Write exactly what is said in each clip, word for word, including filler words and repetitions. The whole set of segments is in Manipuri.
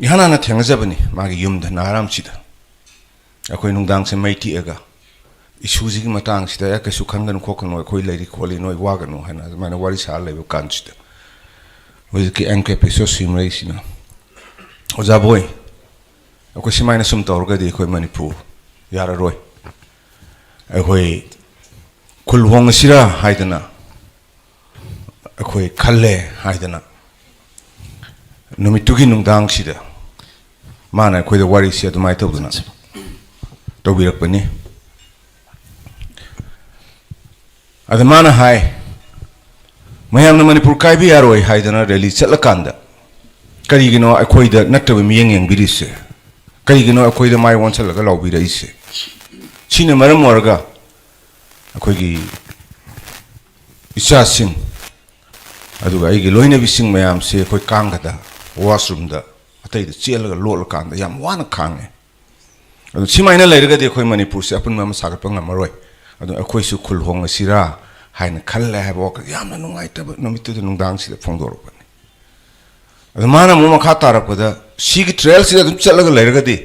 ꯏꯍꯥꯟ ꯍꯥꯟꯅ ꯊꯦꯡꯅꯖꯕꯅꯤ ꯃꯥꯒꯤ ꯌꯨꯝꯗ, ꯅꯥꯒꯥꯔꯥꯝꯁꯤꯗ꯫ ꯑꯩꯈꯣꯏ ꯅꯨꯡꯗꯥꯡꯁꯦ ꯃꯩ ꯇꯤꯛꯑꯒ, "ꯏꯁꯨꯁꯤꯒꯤ ꯃꯇꯥꯡꯁꯤꯗ, ꯑꯦ, ꯀꯩꯁꯨ ꯈꯟꯒꯅꯨ ꯈꯣꯠꯀꯅꯨ, ꯑꯩꯈꯣꯏ ꯂꯩꯔꯤ ꯈꯣꯠꯂꯤ, ꯅꯣꯏ ꯋꯥꯒꯅꯨ" ꯍꯥꯏꯅ ꯑꯗꯨꯃꯥꯏꯅ ꯋꯥꯔꯤ ꯁꯥꯔ ꯂꯩꯕ ꯀꯥꯟꯁꯤꯗ, ꯍꯧꯖꯤꯛꯀꯤ ꯑꯦꯝ ꯀꯦ ꯄꯤꯁꯣ ꯁꯤꯃꯔꯩꯁꯤꯅ, "ꯑꯣꯖꯥ ꯕꯣꯏ, ꯑꯩꯈꯣꯏ ꯁꯨꯃꯥꯏꯅ ꯁꯨꯝ ꯇꯧꯔꯒꯗꯤ ꯑꯩꯈꯣꯏ ꯃꯅꯤꯄꯨꯔ ꯌꯥꯔꯔꯣꯏ꯫ ꯑꯩꯈꯣꯏ ꯈꯨꯜ ꯍꯣꯡꯉꯁꯤꯔꯥ ꯍꯥꯏꯗꯅ ꯑꯩꯈꯣꯏ ꯈꯜꯂꯦ" ꯍꯥꯏꯗꯅ ꯅꯨꯃꯤꯠꯇꯨꯒꯤ ꯅꯨꯡꯗꯥꯡꯁꯤꯗ ꯃꯥꯅ ꯑꯩꯈꯣꯏꯗ ꯋꯥꯔꯤꯁꯤ ꯑꯗꯨꯃꯥꯏꯅ ꯇꯧꯗꯅ ꯇꯧꯕꯤꯔꯛꯄꯅꯤ꯫ ꯑꯗ ꯃꯥꯅ ꯍꯥꯏ, "ꯃꯌꯥꯝꯅ ꯃꯅꯤꯄꯨꯔ ꯀꯥꯏꯕ ꯌꯥꯔꯣꯏ ꯍꯥꯏꯗꯅ ꯔꯦꯂꯤ ꯆꯠꯂꯀꯥꯟꯗ ꯀꯔꯤꯒꯤꯅꯣ ꯑꯩꯈꯣꯏꯗ ꯅꯠꯇꯕ ꯃꯤꯠꯌꯦꯡ ꯌꯦꯡꯕꯤꯔꯤꯁꯦ? ꯀꯔꯤꯒꯤꯅꯣ ꯑꯩꯈꯣꯏꯗ ꯃꯥꯏ ꯑꯣꯟꯁꯤꯜꯂꯒ ꯂꯥꯎꯕꯤꯔꯛꯏꯁꯦ?" ꯁꯤꯅ ꯃꯔꯝ ꯑꯣꯏꯔꯒ ꯑꯩꯈꯣꯏꯒꯤ ꯏꯆꯥꯁꯤꯡ, ꯑꯗꯨꯒ ꯑꯩꯒꯤ ꯂꯣꯏꯅꯕꯤꯁꯤꯡ ꯃꯌꯥꯝꯁꯦ ꯑꯩꯈꯣꯏ ꯀꯥꯡꯒꯗ, ꯋꯥꯁꯔꯨꯝꯗ, ꯑꯇꯩꯗ ꯆꯦꯜꯂꯒ ꯂꯣꯠꯂꯀꯥꯟꯗ ꯌꯥꯝ ꯋꯥꯅ ꯈꯥꯡꯉꯦ꯫ ꯑꯗꯨ ꯁꯤꯃꯥꯏꯅ ꯂꯩꯔꯒꯗꯤ ꯑꯩꯈꯣꯏ ꯃꯅꯤꯄꯨꯔꯁꯦ ꯑꯄꯨꯟꯕ ꯑꯃ ꯁꯥꯒꯠꯄ ꯉꯝꯃꯔꯣꯏ꯫ ꯑꯗꯨ ꯑꯩꯈꯣꯏꯁꯨ ꯈꯨꯜ ꯍꯣꯡꯉꯁꯤꯔꯥ ꯍꯥꯏꯅ ꯈꯜꯂꯦ ꯍꯥꯏꯕ ꯋꯥꯈꯜ ꯌꯥꯝꯅ ꯅꯨꯡꯉꯥꯏꯇꯕ ꯅꯨꯃꯤꯠꯇꯨꯗ ꯅꯨꯡꯗꯥꯡꯁꯤꯗ ꯐꯣꯡꯗꯣꯔꯛꯄꯅꯤ꯫ ꯑꯗꯨ ꯃꯥꯅ ꯑꯃꯨꯛ ꯃꯈꯥ ꯇꯥꯔꯛꯄꯗ, ꯁꯤꯒꯤ ꯇ꯭ꯔꯦꯜꯁꯤꯗ ꯑꯗꯨꯝ ꯆꯠꯂꯒ ꯂꯩꯔꯒꯗꯤ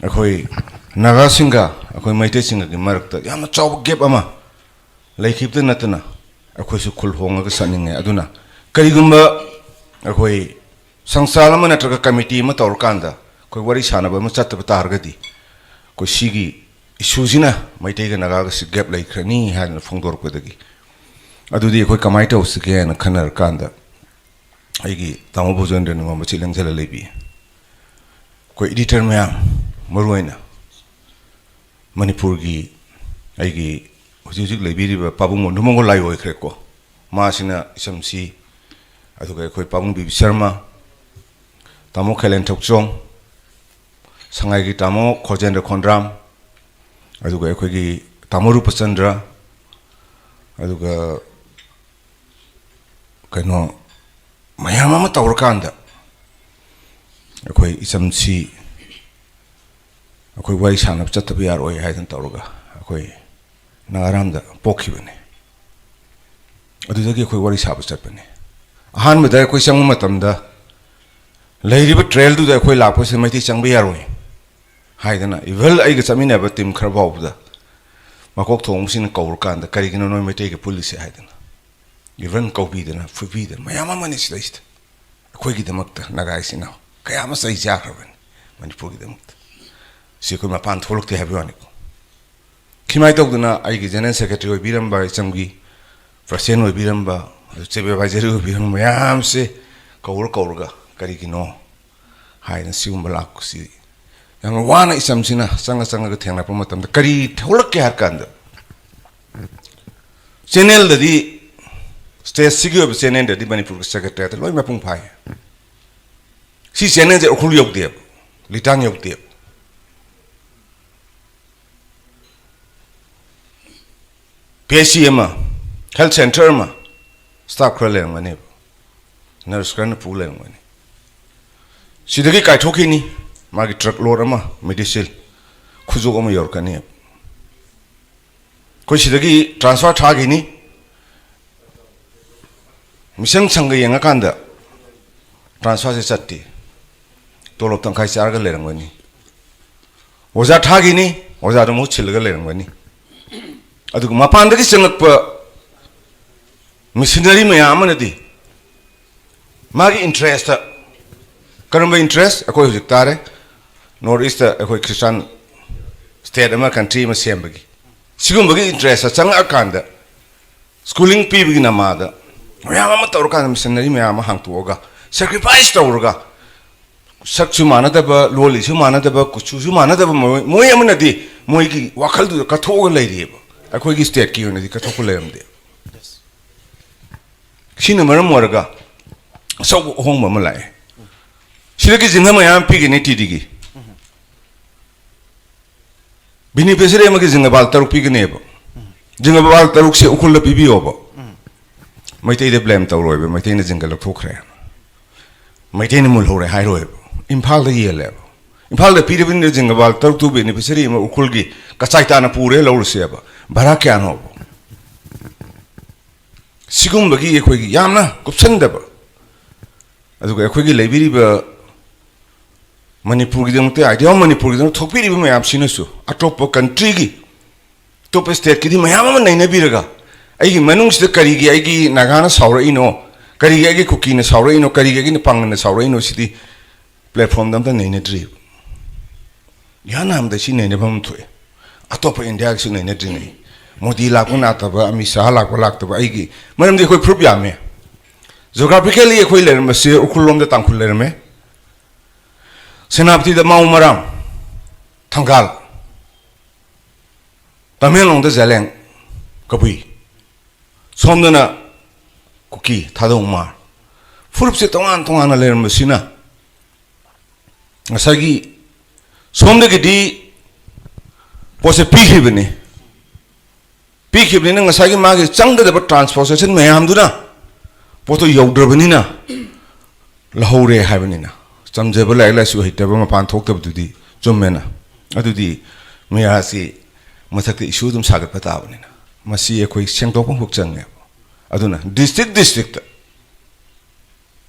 ꯑꯩꯈꯣꯏ ꯅꯥꯒꯥꯁꯤꯡꯒ ꯑꯩꯈꯣꯏ ꯃꯩꯇꯩꯁꯤꯡꯒꯒꯤ ꯃꯔꯛꯇ ꯌꯥꯝꯅ ꯆꯥꯎꯕ ꯒꯦꯞ ꯑꯃ ꯂꯩꯈꯤꯕꯇ ꯅꯠꯇꯅ ꯑꯩꯈꯣꯏꯁꯨ ꯈꯨꯜ ꯍꯣꯡꯉꯒ ꯆꯠꯅꯤꯡꯉꯦ꯫ ꯑꯗꯨꯅ ꯀꯔꯤꯒꯨꯝꯕ ꯑꯩꯈꯣꯏ ꯁꯪꯁꯊꯥꯟ ꯑꯃ ꯅꯠꯇ꯭ꯔꯒ ꯀꯃꯤꯇꯤ ꯑꯃ ꯇꯧꯔꯀꯥꯟꯗ ꯑꯩꯈꯣꯏ ꯋꯥꯔꯤ ꯁꯥꯟꯅꯕ ꯑꯃ ꯆꯠꯇꯕ ꯇꯥꯔꯒꯗꯤ, ꯑꯩꯈꯣꯏ ꯁꯤꯒꯤ ꯏꯁꯨꯁꯤꯅ ꯃꯩꯇꯩꯒ ꯅꯥꯒꯥꯒꯁꯤ ꯒꯦꯞ ꯂꯩꯈ꯭ꯔꯅꯤ ꯍꯥꯏꯗꯅ ꯐꯣꯡꯗꯣꯔꯛꯄꯗꯒꯤ, ꯑꯗꯨꯗꯤ ꯑꯩꯈꯣꯏ ꯀꯃꯥꯏꯅ ꯇꯧꯁꯤꯒꯦ ꯍꯥꯏꯅ ꯈꯟꯅꯔꯀꯥꯟꯗ, ꯑꯩꯒꯤ ꯇꯥꯃꯣ ꯚꯨꯖꯦꯟꯗ꯭ꯔ ꯅꯤꯉꯣꯝꯕ ꯆꯤꯠꯂꯦꯡꯖꯂ ꯂꯩꯕꯤ, ꯑꯩꯈꯣꯏ ꯏꯗꯤꯇꯔ ꯃꯌꯥꯝ, ꯃꯔꯨꯑꯣꯏꯅ ꯃꯅꯤꯄꯨꯔꯒꯤ ꯑꯩꯒꯤ ꯍꯧꯖꯤꯛ ꯍꯧꯖꯤꯛ ꯂꯩꯕꯤꯔꯤꯕ ꯄꯥꯕꯨꯡ ꯃꯣꯟꯗꯨꯃꯣꯡꯒꯣ ꯂꯥꯏ ꯑꯣꯏꯈ꯭ꯔꯦꯀꯣ, ꯃꯥꯁꯤꯅ ꯏꯆꯝꯁꯤ, ꯑꯗꯨꯒ ꯑꯩꯈꯣꯏ ꯄꯥꯕꯨꯡ ꯕꯤꯕꯤ ꯁꯔꯃ, ꯇꯥꯃꯣ ꯈꯦꯂꯦꯟ ꯊꯣꯛꯆꯣꯝ, ꯁꯉꯥꯏꯒꯤ ꯇꯥꯃꯣ ꯈꯣꯖꯦꯟꯗ꯭ꯔ ꯈꯣꯟꯗ꯭ꯔꯥꯝ, ꯑꯗꯨꯒ ꯑꯩꯈꯣꯏꯒꯤ ꯇꯥꯃꯣ ꯔꯨꯄꯆꯟꯗ꯭ꯔ, ꯑꯗꯨꯒ ꯀꯩꯅꯣ ꯃꯌꯥꯝ ꯑꯃ ꯇꯧꯔꯀꯥꯟꯗ ꯑꯩꯈꯣꯏ ꯏꯆꯝꯁꯤ ꯑꯩꯈꯣꯏ ꯋꯥꯔꯤ ꯁꯥꯟꯅꯕ ꯆꯠꯇꯕ ꯌꯥꯔꯣꯏ ꯍꯥꯏꯗꯅ ꯇꯧꯔꯒ ꯑꯩꯈꯣꯏ ꯅꯥꯒꯥꯔꯥꯝꯗ ꯄꯣꯛꯈꯤꯕꯅꯤ꯫ ꯑꯗꯨꯗꯒꯤ ꯑꯩꯈꯣꯏ ꯋꯥꯔꯤ ꯁꯥꯕ ꯆꯠꯄꯅꯤ꯫ ꯑꯍꯥꯟꯕꯗ ꯑꯩꯈꯣꯏ ꯆꯪꯕ ꯃꯇꯝꯗ ꯂꯩꯔꯤꯕ ꯇ꯭ꯔꯦꯜꯗꯨꯗ ꯑꯩꯈꯣꯏ ꯂꯥꯛꯄꯁꯦ ꯃꯩꯇꯩ ꯆꯪꯕ ꯌꯥꯔꯣꯏ ꯍꯥꯏꯗꯅ, ꯏꯚꯜ ꯑꯩꯒ ꯆꯠꯃꯤꯟꯅꯕ ꯇꯤꯝ ꯈꯔ ꯐꯥꯎꯕꯗ ꯃꯀꯣꯛ ꯊꯣꯡꯕꯁꯤꯡꯅ ꯀꯧꯔꯀꯥꯟꯗ, "ꯀꯔꯤꯒꯤꯅꯣ ꯅꯣꯏ ꯃꯩꯇꯩꯒ ꯄꯨꯜꯂꯤꯁꯦ?" ꯍꯥꯏꯗꯅ, ꯏꯚꯜ ꯀꯧꯕꯤꯗꯅ ꯐꯨꯕꯤꯗꯅ ꯃꯌꯥꯝ ꯑꯃꯅꯤ ꯁꯤꯗꯩꯁꯤꯗ꯫ ꯑꯩꯈꯣꯏꯒꯤꯗꯃꯛꯇ ꯅꯥꯒꯥ ꯏꯆꯤꯟ ꯏꯅꯥꯎ ꯀꯌꯥ ꯑꯃ ꯆꯩ ꯆꯥꯈ꯭ꯔꯕꯅꯤ ꯃꯅꯤꯄꯨꯔꯒꯤꯗꯃꯛꯇ꯫ ꯁꯤ ꯑꯩꯈꯣꯏ ꯃꯄꯥꯟ ꯊꯣꯛꯂꯛꯇꯦ ꯍꯥꯏꯕ ꯋꯥꯅꯤꯀꯣ꯫ ꯁꯨꯃꯥꯏꯅ ꯇꯧꯗꯅ ꯑꯩꯒꯤ ꯖꯦꯅꯔꯦꯜ ꯁꯦꯀ꯭ꯔꯦꯇꯔꯤ ꯑꯣꯏꯕꯤꯔꯝꯕ, ꯏꯆꯝꯒꯤ ꯄ꯭ꯔꯁꯤꯗꯦꯟ ꯑꯣꯏꯕꯤꯔꯝꯕ, ꯑꯗꯨ ꯆꯤꯐ ꯑꯦꯗꯚꯥꯏꯖꯔ ꯑꯣꯏꯕꯤꯔꯝꯕ ꯃꯌꯥꯝꯁꯦ ꯀꯧꯔ ꯀꯧꯔꯒ, "ꯀꯔꯤꯒꯤꯅꯣ?" ꯍꯥꯏꯅ ꯁꯤꯒꯨꯝꯕ ꯂꯥꯛꯄꯁꯤ ꯌꯥꯝꯅ ꯋꯥꯅ ꯏꯆꯝꯁꯤꯅ ꯆꯪꯉ ꯆꯪꯉꯒ ꯊꯦꯡꯅꯔꯛꯄ ꯃꯇꯝꯗ, ꯀꯔꯤ ꯊꯣꯛꯂꯛꯀꯦ ꯍꯥꯏꯔ ꯀꯥꯟꯗ, ꯆꯦꯅꯦꯜꯗꯗꯤ, ꯁ꯭ꯇꯦꯠꯁꯤꯒꯤ ꯑꯣꯏꯕ ꯆꯦꯅꯦꯜꯗꯗꯤ ꯃꯅꯤꯄꯨꯔꯒꯤ ꯁꯦꯀ꯭ꯔꯦꯇꯔꯤꯌꯦꯠꯇ ꯂꯣꯏ ꯃꯄꯨꯡ ꯐꯥꯏ꯫ ꯁꯤ ꯆꯦꯅꯦꯜꯁꯦ ꯎꯈ꯭ꯔꯨꯜ ꯌꯧꯗꯦꯕ, ꯂꯤꯇꯥꯟ ꯌꯧꯗꯦꯕ꯫ ꯄꯤ ꯑꯩꯆ ꯁꯤ ꯑꯃ, ꯍꯦꯜꯊ ꯁꯦꯟꯇꯔ ꯑꯃ, ꯁ꯭ꯇꯥꯐ ꯈꯔ ꯂꯩꯔꯝꯒꯅꯦꯕ, ꯅꯔꯁ ꯈꯔꯅ ꯄꯨ ꯂꯩꯔꯝꯒꯅꯤ꯫ ꯁꯤꯗꯒꯤ ꯀꯥꯏꯊꯣꯛꯈꯤꯅꯤ, ꯃꯥꯒꯤ ꯇ꯭ꯔꯛ ꯂꯣꯗ ꯑꯃ, ꯃꯦꯗꯤꯁꯤꯟ ꯈꯨꯖꯣꯞ ꯑꯃ ꯌꯧꯔꯛꯀꯅꯦꯕ꯫ ꯑꯩꯈꯣꯏ ꯁꯤꯗꯒꯤ ꯇ꯭ꯔꯥꯟꯁꯐꯔ ꯊꯥꯈꯤꯅꯤ, ꯃꯤꯁꯪ ꯁꯪꯒ ꯌꯦꯡꯉꯀꯥꯟꯗ ꯇ꯭ꯔꯥꯟꯁꯐꯔꯁꯦ ꯆꯠꯇꯦ, ꯇꯣꯂꯣꯞ ꯇꯪꯈꯥꯏ ꯆꯥꯔꯒ ꯂꯩꯔꯝꯒꯅꯤ꯫ ꯑꯣꯖꯥ ꯊꯥꯈꯤꯅꯤ, ꯑꯣꯖꯥꯗ ꯃꯍꯨꯠ ꯁꯤꯜꯂꯒ ꯂꯩꯔꯝꯒꯅꯤ꯫ ꯑꯗꯨꯒ ꯃꯄꯥꯟꯗꯒꯤ ꯆꯪꯂꯛꯄ ꯃꯤꯁꯟꯅꯔꯤ ꯃꯌꯥꯝ ꯑꯃꯅꯗꯤ ꯃꯥꯒꯤ ꯏꯟꯇꯔꯦꯁꯇ, ꯀꯔꯝꯕ ꯏꯟꯇꯔꯦꯁ? ꯑꯩꯈꯣꯏ ꯍꯧꯖꯤꯛ ꯇꯥꯔꯦ, ꯅꯣꯔꯠ ꯏꯁꯇ ꯑꯩꯈꯣꯏ ꯈ꯭ꯔꯤꯁꯇꯥꯟ ꯁ꯭ꯇꯦꯠ ꯑꯃ, ꯀꯟꯇ꯭ꯔꯤ ꯑꯃ ꯁꯦꯝꯕꯒꯤ, ꯁꯤꯒꯨꯝꯕꯒꯤ ꯏꯟꯇꯔꯦꯁꯇ ꯆꯪꯉꯛꯑꯀꯥꯟꯗ, ꯁ꯭ꯀꯨꯂꯤꯡ ꯄꯤꯕꯒꯤ ꯅꯃꯥꯗ ꯃꯌꯥꯝ ꯑꯃ ꯇꯧꯔꯀꯥꯟꯗ, ꯃꯤꯁꯟꯅꯔꯤ ꯃꯌꯥꯝ ꯑꯃ ꯍꯥꯡꯇꯣꯛꯑꯒ, ꯁꯦꯀ꯭ꯔꯤꯐꯥꯏꯁ ꯇꯧꯔꯒ, ꯁꯛꯁꯨ ꯃꯥꯟꯅꯗꯕ, ꯂꯣꯜꯂꯤꯁꯨ ꯃꯥꯟꯅꯗꯕ, ꯀꯨꯆꯨꯁꯨ ꯃꯥꯟꯅꯗꯕ ꯃꯣꯏ, ꯃꯣꯏ ꯑꯃꯅꯗꯤ ꯃꯣꯏꯒꯤ ꯋꯥꯈꯜꯗꯨꯗ ꯀꯠꯊꯣꯛꯑꯒ ꯂꯩꯔꯤꯑꯕ꯫ ꯑꯩꯈꯣꯏꯒꯤ ꯁ꯭ꯇꯦꯠꯀꯤ ꯑꯣꯏꯅꯗꯤ ꯀꯠꯊꯣꯛꯄ ꯂꯩꯔꯝꯗꯦ꯫ ꯁꯤꯅ ꯃꯔꯝ ꯑꯣꯏꯔꯒ ꯑꯆꯧꯕ ꯑꯍꯣꯡꯕ ꯑꯃ ꯂꯥꯛꯑꯦ꯫ ꯁꯤꯗꯒꯤ ꯖꯤꯡꯒ ꯃꯌꯥꯝ ꯄꯤꯒꯅꯤ ꯇꯤ ꯗꯤꯒꯤ꯫ ꯕꯤꯅꯤꯐꯤꯁꯔꯤ ꯑꯃꯒꯤ ꯖꯤꯡꯒ ꯕꯥꯜ ꯇꯔꯨꯛ ꯄꯤꯒꯅꯦꯕ꯫ ꯖꯤꯡꯒ ꯕꯥꯜ ꯇꯔꯨꯛꯁꯦ ꯎꯈ꯭ꯔꯨꯜꯗ ꯄꯤꯕꯤꯌꯣꯕ꯫ ꯃꯩꯇꯩꯗ ꯕ꯭ꯂꯦꯝ ꯇꯧꯔꯣꯏꯕ, ꯃꯩꯇꯩꯅ ꯖꯤꯡꯒ ꯂꯧꯊꯣꯛꯈ꯭ꯔꯦ, ꯃꯩꯇꯩꯅ ꯃꯨꯜꯍꯧꯔꯦ ꯍꯥꯏꯔꯣꯏꯕ꯫ ꯏꯝꯐꯥꯜꯗ ꯌꯦꯜꯂꯦꯕ꯫ ꯏꯝꯐꯥꯜꯗ ꯄꯤꯔꯕꯅꯤꯅ ꯖꯤꯡꯒ ꯕꯥꯜ ꯇꯔꯨꯛꯇꯨ ꯕꯦꯅꯤꯐꯤꯁꯔꯤ ꯑꯃ ꯎꯈ꯭ꯔꯨꯜꯒꯤ ꯀꯆꯥꯏ ꯇꯥꯅ ꯄꯨꯔꯦ ꯂꯧꯔꯨꯁꯦꯕ꯫ ꯚꯔꯥ ꯀꯌꯥꯅꯣꯕ? ꯁꯤꯒꯨꯝꯕꯒꯤ ꯑꯩꯈꯣꯏꯒꯤ ꯌꯥꯝꯅ ꯀꯨꯞꯁꯟꯗꯕ, ꯑꯗꯨꯒ ꯑꯩꯈꯣꯏꯒꯤ ꯂꯩꯕꯤꯔꯤꯕ ꯃꯅꯤꯄꯨꯔꯒꯤꯗꯃꯛꯇ, idea of ꯃꯅꯤꯄꯨꯔꯒꯤꯗꯃꯛ ꯊꯣꯛꯄꯤꯔꯤꯕ ꯃꯌꯥꯝꯁꯤꯅꯁꯨ ꯑꯇꯣꯞꯄ countryꯒꯤ, ꯑꯇꯣꯞꯄ stateꯀꯤꯗꯤ ꯃꯌꯥꯝ ꯑꯃ ꯅꯩꯅꯕꯤꯔꯒ, ꯑꯩꯒꯤ ꯃꯅꯨꯡꯁꯤꯗ ꯀꯔꯤꯒꯤ ꯑꯩꯒꯤ ꯅꯥꯒꯥꯅ ꯁꯥꯎꯔꯛꯏꯅꯣ, ꯀꯔꯤꯒꯤ ꯑꯩꯒꯤ ꯀꯨꯀꯤꯅ ꯁꯥꯎꯔꯛꯏꯅꯣ, ꯀꯔꯤꯒꯤ ꯑꯩꯒꯤ ꯄꯥꯡꯒꯜꯅ ꯁꯥꯎꯔꯛꯏꯅꯣ, ꯁꯤꯗꯤ platformꯗ ꯑꯝꯇ ꯅꯩꯅꯗ꯭ꯔꯤꯕ꯫ ꯏꯍꯥꯟ ꯍꯥꯟꯕꯗ ꯁꯤ ꯅꯩꯅꯐꯝ ꯊꯣꯛꯑꯦ꯫ ꯑꯇꯣꯞꯄ Indiaꯒꯤꯁꯨ ꯅꯩꯅꯗ꯭ꯔꯤꯉꯩ, ꯃꯣꯗꯤ ꯂꯥꯛꯄ ꯂꯥꯛꯇꯕ, ꯑꯃꯤꯠ ꯁꯥꯍ ꯂꯥꯛꯄ ꯂꯥꯛꯇꯕ, ꯑꯩꯒꯤ ꯃꯔꯝꯗꯤ ꯑꯩꯈꯣꯏ ꯐꯨꯔꯨꯞ ꯌꯥꯝꯃꯦ꯫ Geographically ꯑꯩꯈꯣꯏ ꯂꯩꯔꯝꯕꯁꯦ ꯎꯈ꯭ꯔꯨꯜꯂꯣꯝꯗ ꯇꯥꯡꯈꯨꯜ ꯂꯩꯔꯝꯃꯦ, ꯁꯦꯅꯥꯄꯇꯤꯗ ꯃꯥꯎ ꯃꯔꯥꯝ, ꯊꯪꯒꯥꯜ, ꯇꯃꯦꯡꯂꯣꯡꯗ ꯖꯦꯂꯦꯡ, ꯀꯕꯨꯏ, ꯁꯣꯝꯗꯅ ꯀꯨꯀꯤ, ꯊꯥꯗꯧ ꯃꯥꯔ꯫ ꯐꯨꯔꯨꯞꯁꯦ ꯇꯣꯉꯥꯟ ꯇꯣꯉꯥꯟꯅ ꯂꯩꯔꯝꯕꯁꯤꯅ ꯉꯁꯥꯏꯒꯤ ꯁꯣꯝꯗꯒꯤꯗꯤ ꯄꯣꯠꯁꯦ ꯄꯤꯈꯤꯕꯅꯤ, ꯄꯤꯈꯤꯕꯅꯤꯅ ꯉꯁꯥꯏꯒꯤ ꯃꯥꯒꯤ ꯆꯪꯒꯗꯕ transportation ꯃꯌꯥꯝꯗꯨꯅ ꯄꯣꯠꯇꯣ ꯌꯧꯗ꯭ꯔꯕꯅꯤꯅ ꯂꯧꯍꯧꯔꯦ ꯍꯥꯏꯕꯅꯤꯅ꯫ ꯆꯝꯖꯕ ꯂꯥꯏꯔꯤꯛ ꯂꯥꯏꯁꯨ ꯍꯩꯇꯕ ꯃꯄꯥꯟ ꯊꯣꯛꯇꯕꯗꯨꯗꯤ ꯆꯨꯝꯃꯦꯅ꯫ ꯑꯗꯨꯗꯤ ꯃꯌꯥꯁꯤ ꯃꯊꯛꯇ issue ꯑꯗꯨꯝ ꯁꯥꯒꯠꯄ ꯇꯥꯕꯅꯤꯅ ꯃꯁꯤ ꯑꯩꯈꯣꯏ ꯁꯦꯡꯗꯣꯛꯄ ꯑꯃꯈꯛ ꯆꯪꯉꯦꯕ꯫ ꯑꯗꯨꯅ district districtꯇ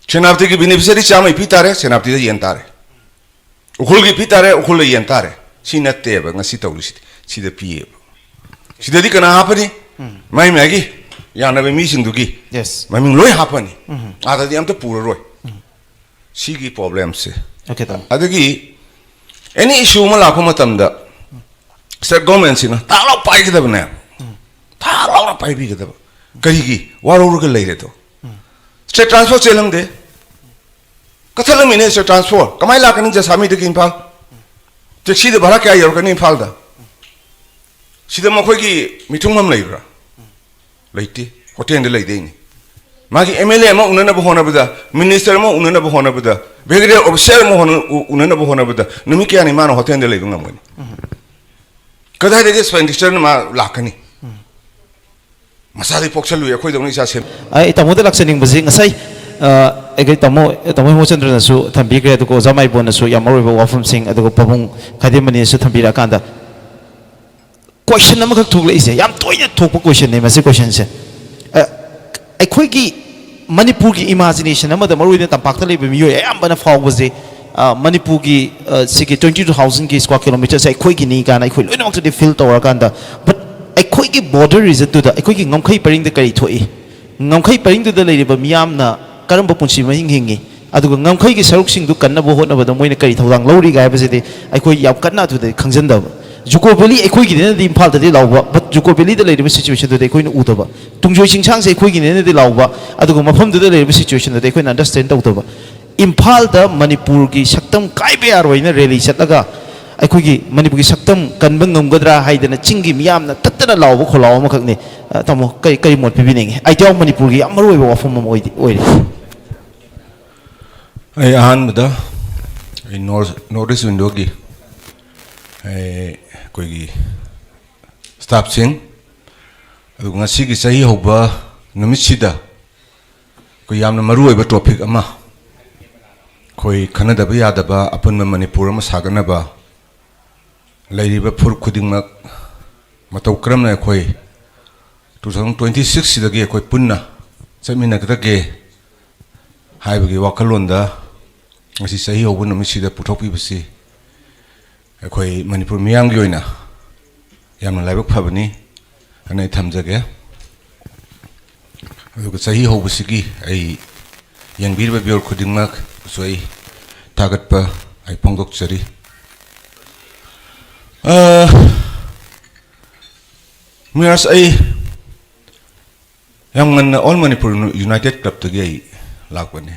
ꯁꯦꯅꯥꯄꯇꯤꯒꯤ beneficiary ꯆꯥꯝꯃꯩ ꯄꯤ ꯇꯥꯔꯦ, ꯁꯦꯅꯥꯄꯇꯤꯗ ꯌꯦꯟ ꯇꯥꯔꯦ꯫ ꯎꯈ꯭ꯔꯨꯜꯒꯤ ꯄꯤ ꯇꯥꯔꯦ, ꯎꯈ꯭ꯔꯨꯜꯗ ꯌꯦꯟ ꯇꯥꯔꯦ꯫ ꯁꯤ ꯅꯠꯇꯦꯕ ꯉꯁꯤ ꯇꯧꯔꯤꯁꯤꯗꯤ꯫ ꯁꯤꯗ ꯄꯤꯌꯦꯕ꯫ ꯁꯤꯗꯗꯤ ꯀꯅꯥ ꯍꯥꯞꯄꯅꯤ? ꯎꯝ꯫ ꯃꯥꯏ ꯃꯥꯒꯤ ꯌꯥꯅꯕ ꯃꯤꯁꯤꯡꯗꯨꯒꯤ Yes. ꯃꯃꯤꯡ ꯂꯣꯏ ꯍꯥꯞꯄꯅꯤ꯫ ꯎꯝ꯫ ꯑꯥꯗꯗꯤ ꯑꯝꯇ ꯄꯨꯔꯔꯣꯏ꯫ ꯎꯝ꯫ ꯁꯤꯒꯤ problemꯁꯦ꯫ Okay, ꯇꯥꯃꯣ꯫ ꯑꯗꯒꯤ any issue ꯑꯃ ꯂꯥꯛꯄ ꯃꯇꯝꯗ state governmentꯁꯤꯅ ꯊꯥꯛ ꯂꯥꯎ ꯄꯥꯏꯒꯗꯕꯅꯦ꯫ ꯎꯝ꯫ ꯊꯥꯛ ꯂꯥꯎꯅ ꯄꯥꯏꯕꯤꯒꯗꯕ꯫ ꯀꯔꯤꯒꯤ ꯋꯥꯔꯧꯔꯒ ꯂꯩꯔꯦꯗꯣ? ꯎꯝ꯫ State transport ꯆꯦꯜꯂꯝꯗꯦ꯫ ꯀꯛꯊꯠꯂꯝꯃꯤꯅꯦ state transport꯫ ꯀꯃꯥꯏꯅ ꯂꯥꯛꯀꯅꯤ ꯖꯁꯥꯃꯤꯗꯒꯤ ꯏꯝꯐꯥꯜ? Taxiꯗ ꯚꯔꯥ ꯀꯌꯥ ꯌꯧꯔꯛꯀꯅꯤ ꯏꯝꯐꯥꯜꯗ? ꯁꯤꯗ ꯃꯈꯣꯏꯒꯤ ꯃꯤꯊꯨꯡꯐꯝ ꯂꯩꯕ꯭ꯔꯥ? ꯂꯩꯇꯦ꯫ Hotelꯗ ꯂꯩꯗꯣꯏꯅꯤ꯫ ꯃꯥꯒꯤ MLA ꯑꯃ ꯎꯅꯅꯕ ꯍꯣꯠꯅꯕꯗ, minister ꯑꯃ ꯎꯅꯅꯕ ꯍꯣꯠꯅꯕꯗ, brigadier officer ꯑꯃ ꯍꯣꯠꯅ-, ꯎ-, ꯎꯅꯅꯕ ꯍꯣꯠꯅꯕꯗ ꯅꯨꯃꯤꯠ ꯀꯌꯥꯅꯤ ꯃꯥꯅ hotelꯗ ꯂꯩꯕ ꯉꯝꯒꯅꯤ? ꯎꯝ꯫ ꯀꯗꯥꯏꯗꯒꯤ expenditure ꯃꯥ ꯂꯥꯛꯀꯅꯤ? ꯎꯝ꯫ ꯃꯆꯥꯗꯤ ꯄꯣꯛꯁꯜꯂꯨꯏ, ꯑꯩꯈꯣꯏꯗꯧꯅ ꯏꯆꯥ ꯁꯦꯝ- ꯑꯩ ꯇꯥꯃꯣꯗ ꯂꯥꯛꯆꯅꯤꯡꯕꯁꯤ ꯉꯁꯥꯏ, ꯑ, ꯑꯩꯈꯣꯏ ꯇꯥꯃꯣ, ꯇꯥꯃꯣ ꯍꯦꯃꯆꯟꯗ꯭ꯔꯅꯁꯨ ꯊꯝꯕꯤꯈ꯭ꯔꯦ, ꯑꯗꯨꯒ ꯑꯣꯖꯥ ꯃꯥꯏꯕꯣꯟꯅꯁꯨ ꯌꯥꯝ ꯃꯔꯨ ꯑꯣꯏꯕ ꯋꯥꯐꯝꯁꯤꯡ, ꯑꯗꯨꯒ ꯄꯥꯕꯨꯡ ꯈꯥꯏꯗꯦꯝꯕꯅꯤꯅꯁꯨ ꯊꯝꯕꯤꯔꯛꯑꯀꯥꯟꯗ question ꯑꯃꯈꯛ ꯊꯣꯛꯂꯛꯏꯁꯦ, ꯌꯥꯝ ꯇꯣꯏꯅ ꯊꯣꯛꯄ questionꯅꯦ ꯃꯁꯤ questionꯁꯦ꯫ ꯑ, ꯑꯩꯈꯣꯏꯒꯤ ꯃꯅꯤꯄꯨꯔꯒꯤ imagination ꯑꯃꯗ, ꯃꯔꯨ ꯑꯣꯏꯅ ꯇꯝꯄꯥꯛꯇ ꯂꯩꯕ ꯃꯤꯑꯣꯏ ꯑꯌꯥꯝꯕꯅ ꯐꯥꯎꯕꯁꯦ, ꯑ, ꯃꯅꯤꯄꯨꯔꯒꯤ, ꯑ, ꯁꯤꯒꯤ twenty two thousandꯒꯤ square kilometerꯁꯦ ꯑꯩꯈꯣꯏꯒꯤꯅꯤ ꯀꯥꯏꯅ ꯑꯩꯈꯣꯏ ꯂꯣꯏꯅꯃꯛꯇꯗꯤ feel ꯇꯧꯔꯀꯥꯟꯗ, but ꯑꯩꯈꯣꯏꯒꯤ border regionꯗꯨꯗ, ꯑꯩꯈꯣꯏꯒꯤ ꯉꯝꯈꯩ ꯄꯔꯤꯡꯗ ꯀꯔꯤ ꯊꯣꯛꯏ? ꯉꯝꯈꯩ ꯄꯔꯤꯡꯗꯨꯗ ꯂꯩꯔꯤꯕ ꯃꯤꯌꯥꯝꯅ ꯀꯔꯝꯕ ꯄꯨꯟꯁꯤ ꯃꯍꯤꯡ ꯍꯤꯡꯉꯤ? ꯑꯗꯨꯒ ꯉꯝꯈꯩꯒꯤ ꯁꯔꯨꯛꯁꯤꯡꯗꯨ ꯀꯟꯅꯕ ꯍꯣꯠꯅꯕꯗ ꯃꯣꯏꯅ ꯀꯔꯤ ꯊꯧꯗꯥꯡ ꯂꯧꯔꯤꯒꯦ ꯍꯥꯏꯕꯁꯤꯗꯤ ꯑꯩꯈꯣꯏ ꯌꯥꯝ ꯀꯟꯅ ꯑꯗꯨꯗ ꯈꯪꯖꯟꯗꯕ꯫ Juko Valley ꯑꯩꯈꯣꯏꯒꯤꯅꯦꯅꯗꯤ ꯏꯝꯐꯥꯜꯗꯗꯤ ꯂꯥꯎꯕ, but Juko Valleyꯗ ꯂꯩꯔꯤꯕ situationꯗꯨꯗꯤ ꯑꯩꯈꯣꯏꯅ ꯎꯗꯕ꯫ ꯇꯨꯡꯖꯣꯏ ꯆꯤꯡꯁꯥꯡꯁꯦ ꯑꯩꯈꯣꯏꯒꯤꯅꯦꯅꯗꯤ ꯂꯥꯎꯕ, ꯑꯗꯨꯒ ꯃꯐꯝꯗꯨꯗ ꯂꯩꯔꯤꯕ situationꯗꯨꯗꯤ ꯑꯩꯈꯣꯏꯅ understand ꯇꯧꯗꯕ꯫ ꯏꯝꯐꯥꯜꯗ ꯃꯅꯤꯄꯨꯔꯒꯤ ꯁꯛꯇꯝ ꯀꯥꯏꯕ ꯌꯥꯔꯣꯏꯅ rally ꯆꯠꯂꯒ ꯑꯩꯈꯣꯏꯒꯤ ꯃꯅꯤꯄꯨꯔꯒꯤ ꯁꯛꯇꯝ ꯀꯟꯕ ꯉꯝꯒꯗ꯭ꯔꯥ ꯍꯥꯏꯗꯅ ꯆꯤꯡꯒꯤ ꯃꯤꯌꯥꯝꯅ ꯇꯠꯇꯅ ꯂꯥꯎꯕ ꯈꯣꯜꯂꯥꯎ ꯑꯃꯈꯛꯅꯤ꯫ ꯑ, ꯇꯥꯃꯣ, ꯀꯔꯤ, ꯀꯔꯤ ꯃꯣꯠ ꯄꯤꯕꯤꯅꯤꯡꯉꯤ? I doubt ꯃꯅꯤꯄꯨꯔꯒꯤ ꯌꯥꯝ ꯃꯔꯨꯑꯣꯏꯕ ꯋꯥꯐꯝ ꯑꯃ ꯑꯣꯏꯗꯤ-, ꯑꯣꯏꯔꯦ꯫ ꯑꯩ ꯑꯍꯥꯟꯕꯗ ꯑꯩ North, North East Windowꯒꯤ ꯑꯩ, ꯑꯩꯈꯣꯏꯒꯤ staffꯁꯤꯡ, ꯑꯗꯨꯒ ꯉꯁꯤꯒꯤ ꯆꯍꯤ ꯍꯧꯕ ꯅꯨꯃꯤꯠꯁꯤꯗ ꯑꯩꯈꯣꯏ ꯌꯥꯝꯅ ꯃꯔꯨꯑꯣꯏꯕ topic ꯑꯃ, ꯑꯩꯈꯣꯏ ꯈꯟꯅꯗꯕ ꯌꯥꯗꯕ ꯑꯄꯨꯟꯕ ꯃꯅꯤꯄꯨꯔ ꯑꯃ ꯁꯥꯒꯠꯅꯕ ꯂꯩꯔꯤꯕ ꯐꯨꯔꯨꯞ ꯈꯨꯗꯤꯡꯃꯛ ꯃꯇꯧ ꯀꯔꯝꯅ ꯑꯩꯈꯣꯏ two thousand twenty sixꯁꯤꯗꯒꯤ ꯑꯩꯈꯣꯏ ꯄꯨꯟꯅ ꯆꯠꯃꯤꯟꯅꯒꯗꯒꯦ ꯍꯥꯏꯕꯒꯤ ꯋꯥꯈꯜꯂꯣꯟꯗ ꯉꯁꯤ ꯆꯍꯤ ꯍꯧꯕ ꯅꯨꯃꯤꯠꯁꯤꯗ ꯄꯨꯊꯣꯛꯄꯤꯕꯁꯤ ꯑꯩꯈꯣꯏ ꯃꯅꯤꯄꯨꯔ ꯃꯤꯌꯥꯝꯒꯤ ꯑꯣꯏꯅ ꯌꯥꯝꯅ ꯂꯥꯏꯕꯛ ꯐꯕꯅꯤ ꯍꯥꯏꯅ ꯑꯩ ꯊꯝꯖꯒꯦ꯫ ꯑꯗꯨꯒ ꯆꯍꯤ ꯍꯧꯕꯁꯤꯒꯤ ꯑꯩ ꯌꯦꯡꯕꯤꯔꯤꯕ viewer ꯈꯨꯗꯤꯡꯃꯛꯁꯨ ꯑꯩ ꯊꯥꯒꯠꯄ ꯑꯩ ꯐꯣꯡꯗꯣꯛꯆꯔꯤ꯫ ꯑ, ꯃꯤꯔꯥꯖ, ꯑꯩ ꯌꯥꯝ ꯉꯟꯅ All Manipur United Clubꯇꯒꯤ ꯑꯩ ꯂꯥꯛꯄꯅꯦ꯫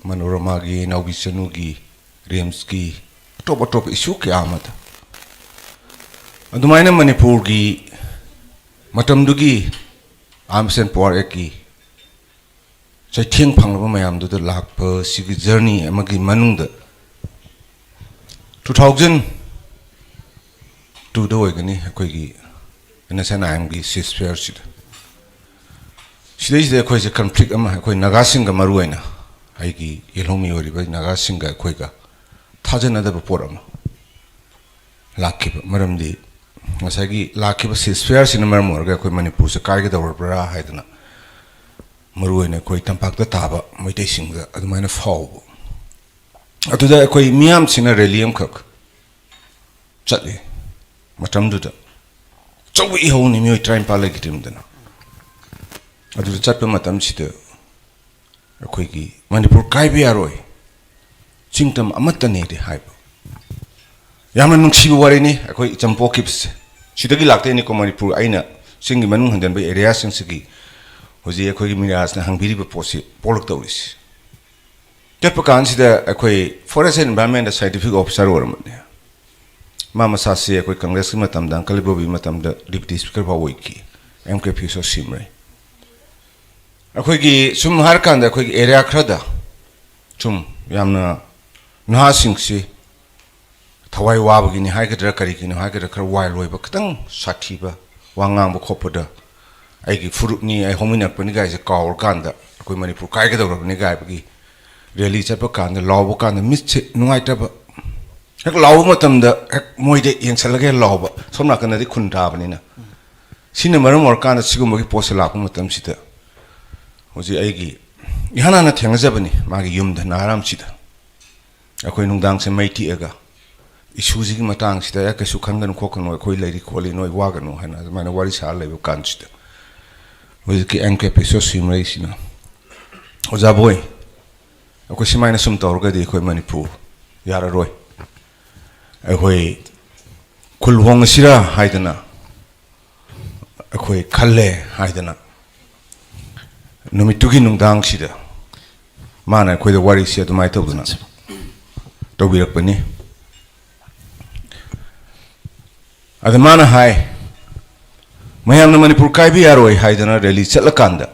ꯃꯅꯣꯔꯃꯥꯒꯤ, ꯅꯥꯎꯕꯤ ꯆꯅꯨꯒꯤ, ꯔꯤꯝꯁꯀꯤ, ꯑꯇꯣꯞ ꯑꯇꯣꯞꯄ issue ꯀꯌꯥ ꯑꯃꯗ꯫ ꯑꯗꯨꯃꯥꯏꯅ ꯃꯅꯤꯄꯨꯔꯒꯤ ꯃꯇꯝꯗꯨꯒꯤ Arms and Power Actꯀꯤ ꯆꯩꯊꯦꯡ ꯐꯪꯂꯕ ꯃꯌꯥꯝꯗꯨꯗ ꯂꯥꯛꯄ ꯁꯤꯒꯤ journey ꯑꯃꯒꯤ ꯃꯅꯨꯡꯗ two thousand twoꯗ ꯑꯣꯏꯒꯅꯤ ꯑꯩꯈꯣꯏꯒꯤ NSCN-IMꯒꯤ ceasefire ꯁꯤꯗ꯫ ꯁꯤꯗꯩꯁꯤꯗ ꯑꯩꯈꯣꯏꯁꯦ conflict ꯑꯃ, ꯑꯩꯈꯣꯏ ꯅꯥꯒꯥꯁꯤꯡꯒ, ꯃꯔꯨ ꯑꯣꯏꯅ ꯑꯩꯒꯤ ꯌꯦꯜꯍꯧꯃꯤ ꯑꯣꯏꯔꯤꯕ ꯅꯥꯒꯥꯁꯤꯡꯒ ꯑꯩꯈꯣꯏꯒ ꯊꯥꯖꯅꯗꯕ ꯄꯣꯠ ꯑꯃ ꯂꯥꯛꯈꯤꯕ꯫ ꯃꯔꯝꯗꯤ ꯉꯁꯥꯏꯒꯤ ꯂꯥꯛꯈꯤꯕ ceasefireꯁꯤꯅ ꯃꯔꯝ ꯑꯣꯏꯔꯒ ꯑꯩꯈꯣꯏ ꯃꯅꯤꯄꯨꯔꯁꯦ ꯀꯥꯏꯒꯗꯧꯔꯕ꯭ꯔꯥ ꯍꯥꯏꯗꯅ, ꯃꯔꯨ ꯑꯣꯏꯅ ꯑꯩꯈꯣꯏ ꯇꯝꯄꯥꯛꯇ ꯇꯥꯕ ꯃꯩꯇꯩꯁꯤꯡꯗ ꯑꯗꯨꯃꯥꯏꯅ ꯐꯥꯎꯕ꯫ ꯑꯗꯨꯗ ꯑꯩꯈꯣꯏ ꯃꯤꯌꯥꯝꯁꯤꯅ ꯔꯦꯂꯤ ꯑꯃꯈꯛ ꯆꯠꯂꯤ꯫ ꯃꯇꯝꯗꯨꯗ ꯑꯆꯧꯕ ꯏꯍꯧꯅꯤ, ꯃꯤꯑꯣꯏ ꯇꯔꯥꯅꯤꯄꯥꯜ ꯂꯩꯈꯤꯗ꯭ꯔꯤꯕꯗꯅ꯫ ꯑꯗꯨꯗ ꯆꯠꯄ ꯃꯇꯝꯁꯤꯗ ꯑꯩꯈꯣꯏꯒꯤ ꯃꯅꯤꯄꯨꯔ ꯀꯥꯏꯕ ꯌꯥꯔꯣꯏ, ꯆꯤꯡꯇꯝ ꯑꯃꯠꯇꯅꯦꯗꯤ ꯍꯥꯏꯕ꯫ ꯌꯥꯝꯅ ꯅꯨꯡꯁꯤꯕ ꯋꯥꯔꯤꯅꯤ ꯑꯩꯈꯣꯏ ꯏꯆꯝ ꯄꯣꯛꯈꯤꯕꯁꯦ꯫ ꯁꯤꯗꯒꯤ ꯂꯥꯛꯇꯣꯏꯅꯤꯀꯣ ꯃꯅꯤꯄꯨꯔ, ꯑꯩꯅ ꯆꯤꯡꯒꯤ ꯃꯅꯨꯡ ꯍꯟꯖꯟꯕ ꯑꯦꯔꯤꯌꯥꯁꯤꯡꯁꯤꯒꯤ ꯍꯧꯖꯤꯛ ꯑꯩꯈꯣꯏꯒꯤ ꯃꯤꯔꯥꯖꯅ ꯍꯪꯕꯤꯔꯤꯕ ꯄꯣꯠꯁꯤ ꯄꯣꯛꯂꯛꯇꯧꯔꯤꯁꯤ꯫ ꯆꯠꯄ ꯀꯥꯟꯁꯤꯗ ꯑꯩꯈꯣꯏ ꯐꯣꯔꯦꯁ ꯑꯦꯟ ꯏꯟꯚꯥꯏꯔꯣꯟꯃꯦꯟꯗ ꯁꯥꯏꯟꯇꯤꯐꯤꯛ ꯑꯣꯐꯤꯁꯥꯔ ꯑꯣꯏꯔꯝꯕꯅꯦ꯫ ꯃꯥ ꯃꯁꯥꯁꯤ ꯑꯩꯈꯣꯏ ꯀꯪꯒ꯭ꯔꯦꯁꯀꯤ ꯃꯇꯝꯗ, ꯑꯪꯀꯜ ꯏꯕꯣꯕꯤꯒꯤ ꯃꯇꯝꯗ ꯗꯤꯄ꯭ꯌꯨꯇꯤ ꯁ꯭ꯄꯤꯀꯔ ꯐꯥꯎ ꯑꯣꯏꯈꯤ, ꯑꯦꯝ ꯀꯦ ꯐꯤꯁꯣ ꯁꯤꯝꯔꯩ꯫ ꯑꯩꯈꯣꯏꯒꯤ ꯁꯨꯝ ꯍꯥꯏꯔꯀꯥꯟꯗ ꯑꯩꯈꯣꯏꯒꯤ ꯑꯦꯔꯤꯌꯥ ꯈꯔꯗ ꯁꯨꯝ ꯌꯥꯝꯅ ꯅꯍꯥꯁꯤꯡꯁꯤ ꯊꯋꯥꯏ ꯋꯥꯕꯒꯤꯅꯤ ꯍꯥꯏꯒꯗ꯭ꯔꯥ, ꯀꯔꯤꯒꯤꯅꯣ ꯍꯥꯏꯒꯗ꯭ꯔꯥ, ꯈꯔ ꯋꯥꯏ ꯂꯣꯏꯕ, ꯈꯤꯇꯪ ꯁꯥꯊꯤꯕ ꯋꯥ ꯉꯥꯡꯕ ꯈꯣꯠꯄꯗ ꯑꯩꯒꯤ ꯐꯨꯔꯨꯞꯅꯤ, ꯑꯩ ꯍꯧꯃꯤꯟꯅꯔꯛꯄꯅꯤ ꯀꯥꯏꯁꯦ ꯀꯥꯎꯔꯀꯥꯟꯗ ꯑꯩꯈꯣꯏ ꯃꯅꯤꯄꯨꯔ ꯀꯥꯏꯒꯗꯧꯔꯕꯅꯤ ꯀꯥꯏꯕꯒꯤ ꯔꯦꯂꯤ ꯆꯠꯄ ꯀꯥꯟꯗ, ꯂꯥꯎꯕ ꯀꯥꯟꯗ ꯃꯤꯠꯁꯦ ꯅꯨꯡꯉꯥꯏꯇꯕ, ꯍꯦꯛ ꯂꯥꯎꯕ ꯃꯇꯝꯗ ꯍꯦꯛ ꯃꯣꯏꯗ ꯌꯦꯡꯁꯜꯂꯒ ꯍꯦꯛ ꯂꯥꯎꯕ, ꯁꯣꯝ ꯅꯥꯀꯟꯗꯗꯤ ꯈꯨꯟ ꯇꯥꯕꯅꯤꯅ꯫ ꯁꯤꯅ ꯃꯔꯝ ꯑꯣꯏꯔꯀꯥꯟꯗ ꯁꯤꯒꯨꯝꯕꯒꯤ ꯄꯣꯠꯁꯦ ꯂꯥꯛꯄ ꯃꯇꯝꯁꯤꯗ ꯍꯧꯖꯤꯛ ꯑꯩꯒꯤ ꯏꯍꯥꯟ ꯍꯥꯟꯅ ꯊꯦꯡꯅꯖꯕꯅꯤ ꯃꯥꯒꯤ ꯌꯨꯝꯗ, ꯅꯥꯔꯥꯝꯁꯤꯗ꯫ ꯑꯩꯈꯣꯏ ꯅꯨꯡꯗꯥꯡꯁꯦ ꯃꯩ ꯇꯤꯛꯑꯒ ꯏꯁꯨꯁꯤꯒꯤ ꯃꯇꯥꯡꯁꯤꯗ, "ꯑꯦ, ꯀꯩꯁꯨ ꯈꯟꯒꯅꯨ ꯈꯣꯠꯀꯅꯨ, ꯑꯩꯈꯣꯏ ꯂꯩꯔꯤ ꯈꯣꯠꯂꯤ, ꯅꯣꯏ ꯋꯥꯒꯅꯨ" ꯍꯥꯏꯅ ꯑꯗꯨꯃꯥꯏꯅ ꯋꯥꯔꯤ ꯁꯥꯔ ꯂꯩꯕ ꯀꯥꯟꯁꯤꯗ, ꯍꯧꯖꯤꯛꯀꯤ ꯑꯦꯝ ꯀꯦ ꯄꯤꯁꯣ ꯁꯤꯝꯔꯩꯁꯤꯅ, "ꯑꯣꯖꯥ ꯕꯣꯏ, ꯑꯩꯈꯣꯏ ꯁꯨꯃꯥꯏꯅ ꯁꯨꯝ ꯇꯧꯔꯒꯗꯤ ꯑꯩꯈꯣꯏ ꯃꯅꯤꯄꯨꯔ ꯌꯥꯔꯔꯣꯏ, ꯑꯩꯈꯣꯏ ꯈꯨꯜ ꯍꯣꯡꯉꯁꯤꯔꯥ ꯍꯥꯏꯗꯅ ꯑꯩꯈꯣꯏ ꯈꯜꯂꯦ" ꯍꯥꯏꯗꯅ ꯅꯨꯃꯤꯠꯇꯨꯒꯤ ꯅꯨꯡꯗꯥꯡꯁꯤꯗ ꯃꯥꯅ ꯑꯩꯈꯣꯏꯗ ꯋꯥꯔꯤꯁꯤ ꯑꯗꯨꯃꯥꯏꯅ ꯇꯧꯗꯅ ꯇꯧꯕꯤꯔꯛꯄꯅꯤ꯫ ꯑꯗ ꯃꯥꯅ ꯍꯥꯏ, "ꯃꯌꯥꯝꯅ ꯃꯅꯤꯄꯨꯔ ꯀꯥꯏꯕ ꯌꯥꯔꯣꯏ ꯍꯥꯏꯗꯅ ꯔꯦꯂꯤ ꯆꯠꯂꯀꯥꯟꯗ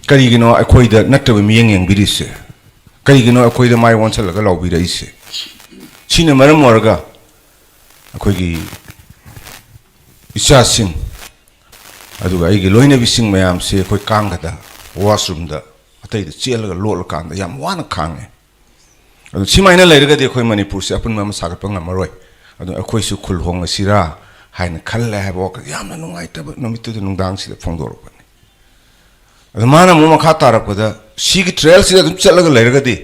ꯀꯔꯤꯒꯤꯅꯣ ꯑꯩꯈꯣꯏꯗ ꯅꯠꯇꯕ ꯃꯤꯠꯌꯦꯡ ꯌꯦꯡꯕꯤꯔꯤꯁꯦ? ꯀꯔꯤꯒꯤꯅꯣ ꯑꯩꯈꯣꯏꯗ ꯃꯥꯏ ꯑꯣꯟꯁꯜꯂꯒ ꯂꯥꯎꯕꯤꯔꯛꯏꯁꯦ? ꯁꯤꯅ ꯃꯔꯝ ꯑꯣꯏꯔꯒ ꯑꯩꯈꯣꯏꯒꯤ ꯏꯆꯥꯁꯤꯡ, ꯑꯗꯨꯒ ꯑꯩꯒꯤ ꯂꯣꯏꯅꯕꯤꯁꯤꯡ ꯃꯌꯥꯝꯁꯦ ꯑꯩꯈꯣꯏ ꯀꯥꯡꯒꯗ, ꯋꯥꯁꯔꯨꯝꯗ, ꯑꯇꯩꯗ ꯆꯦꯜꯂꯒ ꯂꯣꯠꯂꯀꯥꯟꯗ ꯌꯥꯝ ꯋꯥꯅ ꯈꯥꯡꯉꯦ꯫ ꯑꯗꯨ ꯁꯤꯃꯥꯏꯅ ꯂꯩꯔꯒꯗꯤ ꯑꯩꯈꯣꯏ ꯃꯅꯤꯄꯨꯔꯁꯦ ꯑꯄꯨꯟꯕ ꯑꯃ ꯁꯥꯒꯠꯄ ꯉꯝꯃꯔꯣꯏ꯫ ꯑꯗꯨ ꯑꯩꯈꯣꯏꯁꯨ ꯈꯨꯜ ꯍꯣꯡꯉꯁꯤꯔꯥ ꯍꯥꯏꯅ ꯈꯜꯂꯦ" ꯍꯥꯏꯕ ꯋꯥꯈꯜ ꯌꯥꯝꯅ ꯅꯨꯡꯉꯥꯏꯇꯕ ꯅꯨꯃꯤꯠꯇꯨꯗ ꯅꯨꯡꯗꯥꯡꯁꯤꯗ ꯐꯣꯡꯗꯣꯔꯛꯄꯅꯤ꯫ ꯑꯗꯨ ꯃꯥꯅ ꯑꯃꯨꯛ ꯃꯈꯥ ꯇꯥꯔꯛꯄꯗ, "ꯁꯤꯒꯤ ꯇ꯭ꯔꯦꯜꯁꯤꯗ ꯑꯗꯨꯝ ꯆꯠꯂꯒ ꯂꯩꯔꯒꯗꯤ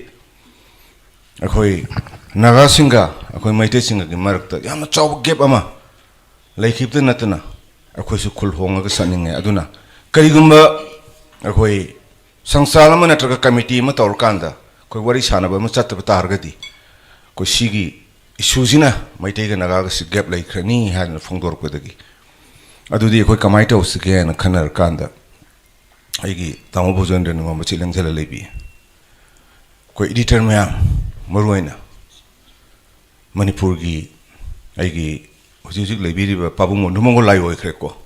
ꯑꯩꯈꯣꯏ ꯅꯥꯒꯥꯁꯤꯡꯒ ꯑꯩꯈꯣꯏ ꯃꯩꯇꯩꯁꯤꯡꯒꯒꯤ ꯃꯔꯛꯇ ꯌꯥꯝꯅ ꯆꯥꯎꯕ gap ꯑꯃ ꯂꯩꯈꯤꯕꯇ ꯅꯠꯇꯅ, ꯑꯩꯈꯣꯏꯁꯨ ꯈꯨꯜ ꯍꯣꯡꯉꯒ ꯆꯠꯅꯤꯡꯉꯦ꯫ ꯑꯗꯨꯅ ꯀꯔꯤꯒꯨꯝꯕ ꯑꯩꯈꯣꯏ ꯁꯪꯁꯊꯥꯟ ꯑꯃ ꯅꯠꯇ꯭ꯔꯒ committee ꯑꯃ ꯇꯧꯔꯀꯥꯟꯗ ꯑꯩꯈꯣꯏ ꯋꯥꯔꯤ ꯁꯥꯟꯅꯕ ꯑꯃ ꯆꯠꯇꯕ ꯇꯥꯔꯒꯗꯤ, ꯑꯩꯈꯣꯏ ꯁꯤꯒꯤ issue ꯁꯤꯅ ꯃꯩꯇꯩꯒ ꯅꯥꯒꯥꯒꯁꯤ gap ꯂꯩꯈ꯭ꯔꯅꯤ ꯍꯥꯏꯗꯅ ꯐꯣꯡꯗꯣꯔꯛꯄꯗꯒꯤ, ꯑꯗꯨꯗꯤ ꯑꯩꯈꯣꯏ ꯀꯃꯥꯏꯅ ꯇꯧꯁꯤꯒꯦ ꯍꯥꯏꯅ ꯈꯟꯅꯔꯀꯥꯟꯗ, ꯑꯩꯒꯤ ꯇꯥꯃꯣ ꯚꯨꯖꯦꯟꯗ꯭ꯔꯅ ꯑꯩꯉꯣꯟꯗ ꯃꯆꯦꯠ ꯂꯦꯡꯁꯤꯜꯂ ꯂꯩꯕꯤ꯫ ꯑꯩꯈꯣꯏ editor ꯃꯌꯥꯝ, ꯃꯔꯨꯑꯣꯏꯅ ꯃꯅꯤꯄꯨꯔꯒꯤ ꯑꯩꯒꯤ ꯍꯧꯖꯤꯛ ꯍꯧꯖꯤꯛ ꯂꯩꯕꯤꯔꯤꯕ ꯄꯥꯕꯨꯡ ꯃꯣꯟꯗꯨꯃꯪꯒꯣꯜ ꯂꯥꯏ ꯑꯣꯏꯈ꯭ꯔꯦꯀꯣ,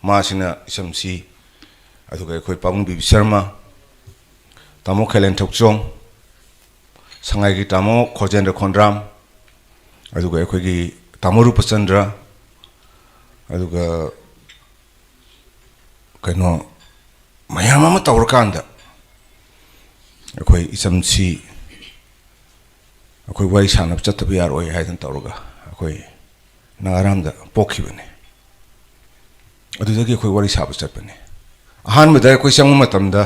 ꯃꯥꯁꯤꯅ ꯏꯆꯝꯁꯤ, ꯑꯗꯨꯒ ꯑꯩꯈꯣꯏ ꯄꯥꯕꯨꯡ ꯕꯤꯕꯤ ꯁꯔꯃ, ꯇꯥꯃꯣ ꯈꯦꯂꯦꯟ ꯊꯧꯆꯣꯡ, ꯁꯉꯥꯏꯒꯤ ꯇꯥꯃꯣ ꯈꯣꯖꯦꯟꯗ꯭ꯔ ꯈꯣꯟꯗ꯭ꯔꯥꯝ, ꯑꯗꯨꯒ ꯑꯩꯈꯣꯏꯒꯤ ꯇꯥꯃꯣ ꯔꯨꯄꯆꯟꯗ꯭ꯔ, ꯑꯗꯨꯒ ꯀꯩꯅꯣ ꯃꯌꯥꯝ ꯑꯃ ꯇꯧꯔꯀꯥꯟꯗ, ꯑꯩꯈꯣꯏ ꯏꯆꯝꯁꯤ ꯑꯩꯈꯣꯏ ꯋꯥꯔꯤ ꯁꯥꯟꯅꯕ ꯆꯠꯇꯕ ꯌꯥꯔꯣꯏ ꯍꯥꯏꯗꯅ ꯇꯧꯔꯒ ꯑꯩꯈꯣꯏ ꯅꯥꯒꯥꯔꯥꯝꯗ ꯄꯣꯛꯈꯤꯕꯅꯤ꯫ ꯑꯗꯨꯗꯒꯤ ꯑꯩꯈꯣꯏ ꯋꯥꯔꯤ ꯁꯥꯕ ꯆꯠꯄꯅꯤ꯫ ꯑꯍꯥꯟꯕꯗ ꯑꯩꯈꯣꯏ ꯆꯪꯕ ꯃꯇꯝꯗ,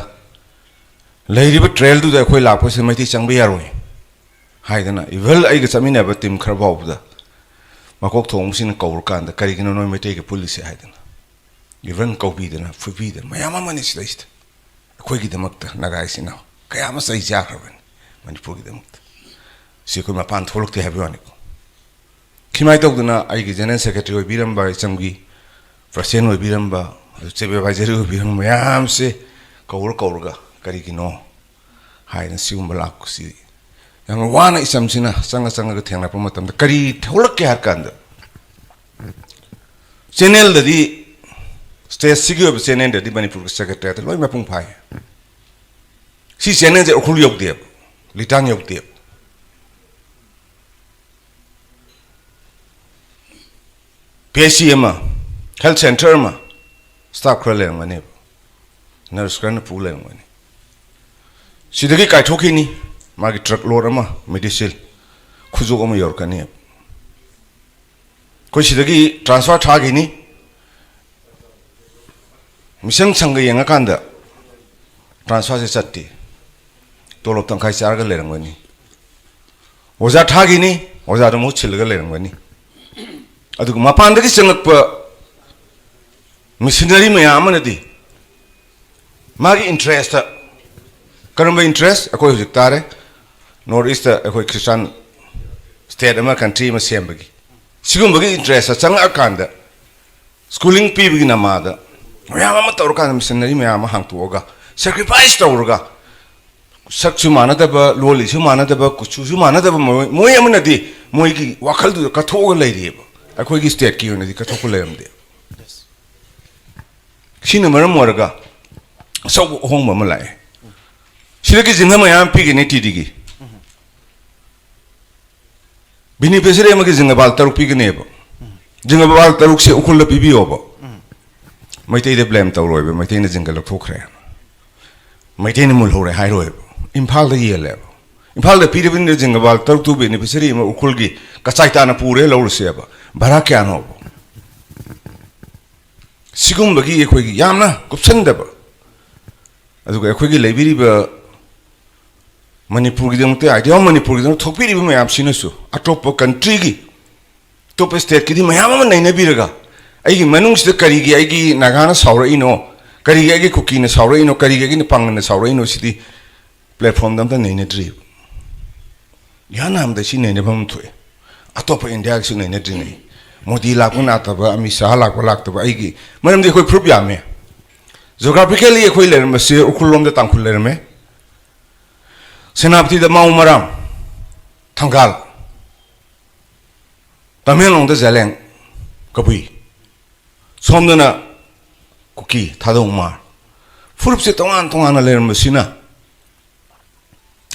ꯂꯩꯔꯤꯕ trail ꯗꯨꯗ ꯑꯩꯈꯣꯏ ꯂꯥꯛꯄꯁꯤꯗ ꯃꯩꯇꯩ ꯆꯪꯕ ꯌꯥꯔꯣꯏ ꯍꯥꯏꯗꯅ, even ꯑꯩꯒ ꯆꯠꯃꯤꯟꯅꯕ team ꯈꯔ ꯐꯥꯎꯕꯗ ꯃꯀꯣꯛ ꯊꯣꯡꯕꯁꯤꯡꯅ ꯀꯧꯔꯀꯥꯟꯗ, "ꯀꯔꯤꯒꯤꯅꯣ ꯅꯣꯏ ꯃꯩꯇꯩꯒ ꯄꯨꯜꯂꯤꯁꯦ?" ꯍꯥꯏꯗꯅ, even ꯀꯧꯕꯤꯗꯅ ꯐꯨꯕꯤꯗꯅ ꯃꯌꯥꯝ ꯑꯃꯅꯤ ꯁꯤꯗꯩꯁꯤꯗ꯫ ꯑꯩꯈꯣꯏꯒꯤꯗꯃꯛꯇ ꯅꯥꯒꯥ ꯏꯆꯤꯟ ꯏꯅꯥꯎ ꯀꯌꯥ ꯑꯃ ꯆꯩ ꯆꯥꯈ꯭ꯔꯕꯅꯤ ꯃꯅꯤꯄꯨꯔꯒꯤꯗꯃꯛꯇ꯫ ꯁꯤ ꯑꯩꯈꯣꯏ ꯃꯄꯥꯟ ꯊꯣꯛꯂꯛꯇꯦ ꯍꯥꯏꯕ ꯋꯥꯅꯤꯀꯣ꯫ ꯁꯨꯃꯥꯏꯅ ꯇꯧꯗꯅ ꯑꯩꯒꯤ general secretary ꯑꯣꯏꯕꯤꯔꯝꯕ, ꯏꯆꯝꯒꯤ president ꯑꯣꯏꯕꯤꯔꯝꯕ, ꯑꯗꯨ chief advisory ꯑꯣꯏꯕꯤꯔꯝꯕ ꯃꯌꯥꯝꯁꯦ ꯀꯧꯔ ꯀꯧꯔꯒ, ꯀꯔꯤꯒꯤꯅꯣ ꯍꯥꯏꯅ ꯁꯤꯒꯨꯝꯕ ꯂꯥꯛꯄꯁꯤ ꯌꯥꯝꯅ ꯋꯥꯅ ꯏꯆꯝꯁꯤꯅ ꯆꯪꯉ ꯆꯪꯉꯒ ꯊꯦꯡꯅꯔꯛꯄ ꯃꯇꯝꯗ, ꯀꯔꯤ ꯊꯣꯛꯂꯛꯀꯦ ꯍꯥꯏꯔ ꯀꯥꯟꯗ, channel ꯗꯗꯤ, state ꯁꯤꯒꯤ ꯑꯣꯏꯕ channel ꯗꯗꯤ ꯃꯅꯤꯄꯨꯔꯒꯤ secretariat ꯂꯣꯏ ꯃꯄꯨꯡ ꯐꯥꯏ꯫ ꯁꯤ channel ꯁꯦ ꯎꯈ꯭ꯔꯨꯜ ꯌꯧꯗꯦꯕ, ꯂꯤꯇꯥꯟ ꯌꯧꯗꯦꯕ꯫ P H C ꯑꯃ, health center ꯑꯃ, staff ꯈꯔ ꯂꯩꯔꯝꯒꯅꯦꯕ, nurse ꯈꯔꯅ ꯄꯨ ꯂꯩꯔꯝꯒꯅꯤ꯫ ꯁꯤꯗꯒꯤ ꯀꯥꯏꯊꯣꯛꯈꯤꯅꯤ, ꯃꯥꯒꯤ truck load ꯑꯃ medicine, ꯈꯨꯖꯣꯞ ꯑꯃ ꯌꯧꯔꯛꯀꯅꯦꯕ꯫ ꯑꯩꯈꯣꯏ ꯁꯤꯗꯒꯤ transfer ꯊꯥꯈꯤꯅꯤ꯫ ꯃꯤꯁꯪ ꯁꯪꯒ ꯌꯦꯡꯉꯀꯥꯟꯗ transfer ꯁꯦ ꯆꯠꯇꯦ꯫ ꯇꯣꯂꯣꯞ ꯇꯪꯈꯥꯏ ꯆꯥꯔꯒ ꯂꯩꯔꯝꯒꯅꯤ꯫ ꯑꯣꯖꯥ ꯊꯥꯈꯤꯅꯤ, ꯑꯣꯖꯥꯗ ꯃꯍꯨꯠ ꯁꯤꯜꯂꯒ ꯂꯩꯔꯝꯒꯅꯤ꯫ ꯑꯗꯨꯒ ꯃꯄꯥꯟꯗꯒꯤ ꯆꯪꯂꯛꯄ ꯃꯤꯁꯟꯅꯔꯤ ꯃꯌꯥꯝ ꯑꯃꯅꯗꯤ ꯃꯥꯒꯤ ꯏꯟꯇꯔꯦꯁꯇ, ꯀꯔꯝꯕ ꯏꯟꯇꯔꯦꯁ? ꯑꯩꯈꯣꯏ ꯍꯧꯖꯤꯛ ꯇꯥꯔꯦ, ꯅꯣꯔꯠ ꯏꯁꯇ ꯑꯩꯈꯣꯏ ꯈ꯭ꯔꯤꯁꯇꯥꯟ ꯁ꯭ꯇꯦꯠ ꯑꯃ, ꯀꯟꯇ꯭ꯔꯤ ꯑꯃ ꯁꯦꯝꯕꯒꯤ, ꯁꯤꯒꯨꯝꯕꯒꯤ ꯏꯟꯇꯔꯦꯁꯇ ꯆꯪꯉꯛꯑꯀꯥꯟꯗ ꯁ꯭ꯀꯨꯂꯤꯡ ꯄꯤꯕꯒꯤ ꯅꯃꯥꯗ ꯃꯌꯥꯝ ꯑꯃ ꯇꯧꯔꯀꯥꯟꯗ, ꯃꯤꯁꯟꯅꯔꯤ ꯃꯌꯥꯝ ꯑꯃ ꯍꯥꯡꯇꯣꯛꯑꯒ, ꯁꯦꯀ꯭ꯔꯤꯐꯥꯏꯁ ꯇꯧꯔꯒ, ꯁꯛꯁꯨ ꯃꯥꯟꯅꯗꯕ, ꯂꯣꯜꯂꯤꯁꯨ ꯃꯥꯟꯅꯗꯕ, ꯀꯨꯆꯨꯁꯨ ꯃꯥꯟꯅꯗꯕ ꯃꯣꯏ, ꯃꯣꯏ ꯑꯃꯅꯗꯤ ꯃꯣꯏꯒꯤ ꯋꯥꯈꯜꯗꯨꯗ ꯀꯠꯊꯣꯛꯑꯒ ꯂꯩꯔꯤꯑꯕ꯫ ꯑꯩꯈꯣꯏꯒꯤ ꯁ꯭ꯇꯦꯠꯀꯤ ꯑꯣꯏꯅꯗꯤ ꯀꯠꯊꯣꯛꯄ ꯂꯩꯔꯝꯗꯦ꯫ ꯁꯤꯅ ꯃꯔꯝ ꯑꯣꯏꯔꯒ ꯑꯆꯧꯕ ꯑꯍꯣꯡꯕ ꯑꯃ ꯂꯥꯛꯑꯦ꯫ ꯁꯤꯗꯒꯤ ꯖꯤꯡꯒ ꯃꯌꯥꯝ ꯄꯤꯒꯅꯤ ꯇꯤ ꯗꯤꯒꯤ꯫ ꯕꯤꯅꯤꯐꯤꯁꯔꯤ ꯑꯃꯒꯤ ꯖꯤꯡꯒꯕꯥꯜ ꯇꯔꯨꯛ ꯄꯤꯒꯅꯦꯕ꯫ ꯖꯤꯡꯒꯕꯥꯜ ꯇꯔꯨꯛꯁꯦ ꯎꯈ꯭ꯔꯨꯜꯗ ꯄꯤꯕꯤꯌꯣꯕ꯫ ꯃꯩꯇꯩꯗ ꯕ꯭ꯂꯦꯝ ꯇꯧꯔꯣꯏꯕ, ꯃꯩꯇꯩꯅ ꯖꯤꯡꯒ ꯂꯧꯊꯣꯛꯈ꯭ꯔꯦ, ꯃꯩꯇꯩꯅ ꯃꯨꯜꯍꯧꯔꯦ ꯍꯥꯏꯔꯣꯏꯕ꯫ ꯏꯝꯐꯥꯜꯗ ꯌꯦꯜꯂꯦꯕ꯫ ꯏꯝꯐꯥꯜꯗ ꯄꯤꯔꯕꯅꯤꯅ ꯖꯤꯡꯒꯕꯥꯜ ꯇꯔꯨꯛꯇꯨ ꯕꯦꯅꯤꯐꯤꯁꯔꯤ ꯑꯃ ꯎꯈ꯭ꯔꯨꯜꯒꯤ ꯀꯆꯥꯏ ꯇꯥꯅ ꯄꯨꯔꯦ ꯂꯧꯔꯁꯦꯕ꯫ ꯚꯔꯥ ꯀꯌꯥꯅꯣꯕ? ꯁꯤꯒꯨꯝꯕꯒꯤ ꯑꯩꯈꯣꯏꯒꯤ ꯌꯥꯝꯅ ꯀꯨꯞꯁꯟꯗꯕ, ꯑꯗꯨꯒ ꯑꯩꯈꯣꯏꯒꯤ ꯂꯩꯕꯤꯔꯤꯕ ꯃꯅꯤꯄꯨꯔꯒꯤꯗꯃꯛꯇ, ꯑꯥꯏꯗꯤꯌꯥ ꯑꯣꯐ ꯃꯅꯤꯄꯨꯔꯒꯤꯗꯃꯛ ꯊꯣꯛꯄꯤꯔꯤꯕ ꯃꯌꯥꯝꯁꯤꯅꯁꯨ ꯑꯇꯣꯞꯄ ꯀꯟꯇ꯭ꯔꯤꯒꯤ, ꯑꯇꯣꯞꯄ ꯁ꯭ꯇꯦꯠꯀꯤꯗꯤ ꯃꯌꯥꯝ ꯑꯃ ꯅꯩꯅꯕꯤꯔꯒ, ꯑꯩꯒꯤ ꯃꯅꯨꯡꯁꯤꯗ ꯀꯔꯤꯒꯤ ꯑꯩꯒꯤ ꯅꯥꯒꯥꯅ ꯁꯥꯎꯔꯛꯏꯅꯣ, ꯀꯔꯤꯒꯤ ꯑꯩꯒꯤ ꯀꯨꯀꯤꯅ ꯁꯥꯎꯔꯛꯏꯅꯣ, ꯀꯔꯤꯒꯤ ꯑꯩꯒꯤ ꯄꯥꯡꯒꯜꯅ ꯁꯥꯎꯔꯛꯏꯅꯣ, ꯁꯤꯗꯤ ꯄ꯭ꯂꯦꯠꯐꯣꯔꯝꯗ ꯑꯝꯇ ꯅꯩꯅꯗ꯭ꯔꯤꯕ꯫ ꯏꯍꯥꯟ ꯍꯥꯟꯕꯗ ꯁꯤ ꯅꯩꯅꯐꯝ ꯊꯣꯛꯑꯦ꯫ ꯑꯇꯣꯞꯄ ꯏꯟꯗꯤꯌꯥꯒꯤꯁꯨ ꯅꯩꯅꯗ꯭ꯔꯤꯉꯩ, ꯃꯣꯗꯤ ꯂꯥꯛꯄ ꯂꯥꯛꯇꯕ, ꯑꯃꯤꯠ ꯁꯥꯍ ꯂꯥꯛꯄ ꯂꯥꯛꯇꯕ, ꯑꯩꯒꯤ ꯃꯔꯝꯗꯤ ꯑꯩꯈꯣꯏ ꯐꯨꯔꯨꯞ ꯌꯥꯝꯃꯦ꯫ ꯖꯣꯒ꯭ꯔꯥꯐꯤꯀꯦꯜꯂꯤ ꯑꯩꯈꯣꯏ ꯂꯩꯔꯝꯕꯁꯦ ꯎꯈ꯭ꯔꯨꯜ ꯂꯣꯝꯗ ꯇꯥꯡꯈꯨꯜ ꯂꯩꯔꯝꯃꯦ, ꯁꯦꯅꯥꯄꯇꯤꯗ ꯃꯥꯎ ꯃꯔꯥꯝ, ꯊꯪꯒꯥꯜ, ꯇꯃꯦꯡꯂꯣꯡꯗ ꯖꯦꯂꯦꯡ, ꯀꯕꯨꯏ, ꯁꯣꯝꯗꯅ ꯀꯨꯀꯤ, ꯊꯥꯗꯧ ꯃꯥꯔ꯫ ꯐꯨꯔꯨꯞꯁꯦ ꯇꯣꯉꯥꯟ ꯇꯣꯉꯥꯟꯅ ꯂꯩꯔꯝꯕꯁꯤꯅ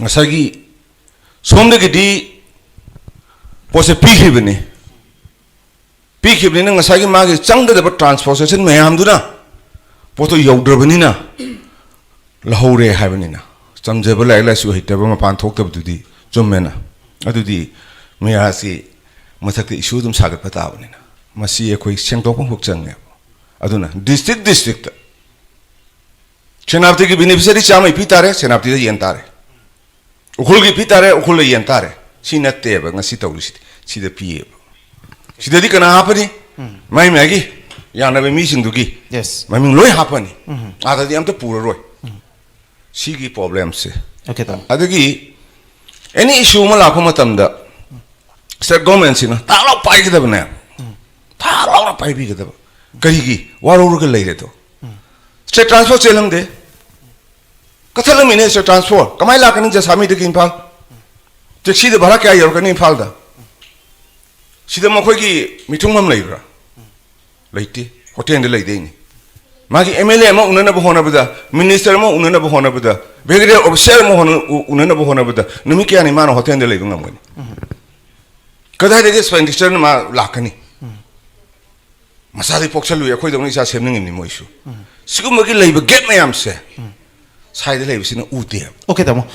ꯉꯁꯥꯏꯒꯤ ꯁꯣꯝꯗꯒꯤꯗꯤ ꯄꯣꯠꯁꯦ ꯄꯤꯈꯤꯕꯅꯤ꯫ ꯄꯤꯈꯤꯕꯅꯤꯅ ꯉꯁꯥꯏꯒꯤ ꯃꯥꯒꯤ ꯆꯪꯒꯗꯕ ꯇ꯭ꯔꯥꯟꯁꯄꯣꯔꯇꯦꯁꯟ ꯃꯌꯥꯝꯗꯨꯅ ꯄꯣꯠꯇꯣ ꯌꯧꯗ꯭ꯔꯕꯅꯤꯅ ꯂꯧꯍꯧꯔꯦ ꯍꯥꯏꯕꯅꯤꯅ꯫ ꯆꯝꯖꯕ ꯂꯥꯏꯔꯤꯛ ꯂꯥꯏꯁꯨ ꯍꯩꯇꯕ ꯃꯄꯥꯟ ꯊꯣꯛꯇꯕꯗꯨꯗꯤ ꯆꯨꯝꯃꯦꯅ꯫ ꯑꯗꯨꯗꯤ ꯃꯌꯥꯝꯁꯤ ꯃꯊꯛꯇ ꯏꯁꯨ ꯑꯗꯨꯝ ꯁꯥꯒꯠꯄ ꯇꯥꯕꯅꯤꯅ꯫ ꯃꯁꯤ ꯑꯩꯈꯣꯏ ꯁꯦꯡꯗꯣꯛꯄ ꯑꯃꯈꯛ ꯆꯪꯉꯦꯕ꯫ ꯑꯗꯨꯅ ꯗꯤꯁꯇ꯭ꯔꯤꯛ ꯗꯤꯁꯇ꯭ꯔꯤꯛꯇ ꯁꯦꯅꯥꯄꯇꯤꯒꯤ ꯕꯦꯅꯤꯐꯤꯁꯔꯤ ꯆꯥꯝꯃꯩ ꯄꯤ ꯇꯥꯔꯦ, ꯁꯦꯅꯥꯄꯇꯤꯗ ꯌꯦꯟ ꯇꯥꯔꯦ꯫ ꯎꯈ꯭ꯔꯨꯜꯒꯤ ꯄꯤ ꯇꯥꯔꯦ, ꯎꯈ꯭ꯔꯨꯜꯗ ꯌꯦꯟ ꯇꯥꯔꯦ꯫ ꯁꯤ ꯅꯠꯇꯦꯕ ꯉꯁꯤ ꯇꯧꯔꯤꯁꯤꯗꯤ, ꯁꯤꯗ ꯄꯤꯌꯦꯕ꯫ ꯁꯤꯗꯗꯤ ꯀꯅꯥ ꯍꯥꯞꯄꯅꯤ? ꯃꯥꯏ ꯃꯥꯏꯒꯤ ꯌꯥꯅꯕ ꯃꯤꯁꯤꯡꯗꯨꯒꯤ Yes. ꯃꯃꯤꯡ ꯂꯣꯏ ꯍꯥꯞꯄꯅꯤ꯫ ꯑꯥꯗꯗꯤ ꯑꯝꯇ ꯄꯨꯔꯔꯣꯏ꯫ ꯁꯤꯒꯤ problemꯁꯦ꯫ Okay, ꯇꯥꯃꯣ꯫ ꯑꯗꯒꯤ any issue ꯑꯃ ꯂꯥꯛꯄ ꯃꯇꯝꯗ state governmentꯁꯤꯅ ꯊꯥ ꯂꯥꯎ ꯄꯥꯏꯒꯗꯕꯅꯦ꯫ ꯊꯥ ꯂꯥꯎꯅ ꯄꯥꯏꯕꯤꯒꯗꯕ꯫ ꯀꯔꯤꯒꯤ? ꯋꯥꯔꯧꯔꯒ ꯂꯩꯔꯦꯗꯣ꯫ State transfer ꯆꯦꯜꯂꯝꯗꯦ꯫ ꯀꯛꯊꯠꯂꯝꯃꯤꯅꯦ state transfer꯫ ꯀꯃꯥꯏꯅ ꯂꯥꯛꯀꯅꯤ ꯖꯁꯥꯃꯤꯗꯒꯤ ꯏꯝꯐꯥꯜ? Taxiꯗ ꯚꯔꯥ ꯀꯌꯥ ꯌꯧꯔꯛꯀꯅꯤ ꯏꯝꯐꯥꯜꯗ? ꯁꯤꯗ ꯃꯈꯣꯏꯒꯤ ꯃꯤꯊꯨꯡꯐꯝ ꯂꯩꯕ꯭ꯔꯥ? ꯂꯩꯇꯦ꯫ Hotelꯗ ꯂꯩꯗꯣꯏꯅꯤ꯫ ꯃꯥꯒꯤ MLA ꯑꯃ ꯎꯅꯅꯕ ꯍꯣꯠꯅꯕꯗ, minister ꯑꯃ ꯎꯅꯅꯕ ꯍꯣꯠꯅꯕꯗ, brigadier officer ꯑꯃ ꯍꯣꯠꯅ-, ꯎ-, ꯎꯅꯅꯕ ꯍꯣꯠꯅꯕꯗ ꯅꯨꯃꯤꯠ ꯀꯌꯥꯅꯤ ꯃꯥꯅ hotelꯗ ꯂꯩꯕ ꯉꯝꯒꯅꯤ? ꯀꯗꯥꯏꯗꯒꯤ expenditure ꯃꯥ ꯂꯥꯛꯀꯅꯤ? ꯃꯆꯥꯗꯤ ꯄꯣꯛꯁꯜꯂꯨꯏ, ꯑꯩꯈꯣꯏꯗꯧꯅ ꯏꯆꯥ ꯁꯦꯝꯅꯤꯡꯉꯤꯕꯅꯤ ꯃꯣꯏꯁꯨ꯫ ꯁꯤꯒꯨꯝꯕꯒꯤ ꯂꯩꯕ gap ꯃꯌꯥꯝꯁꯦ ꯁ꯭ꯋꯥꯏꯗ ꯂꯩꯕꯁꯤꯅ ꯎꯗꯦꯕ꯫ Okay, ꯇꯥꯃꯣ꯫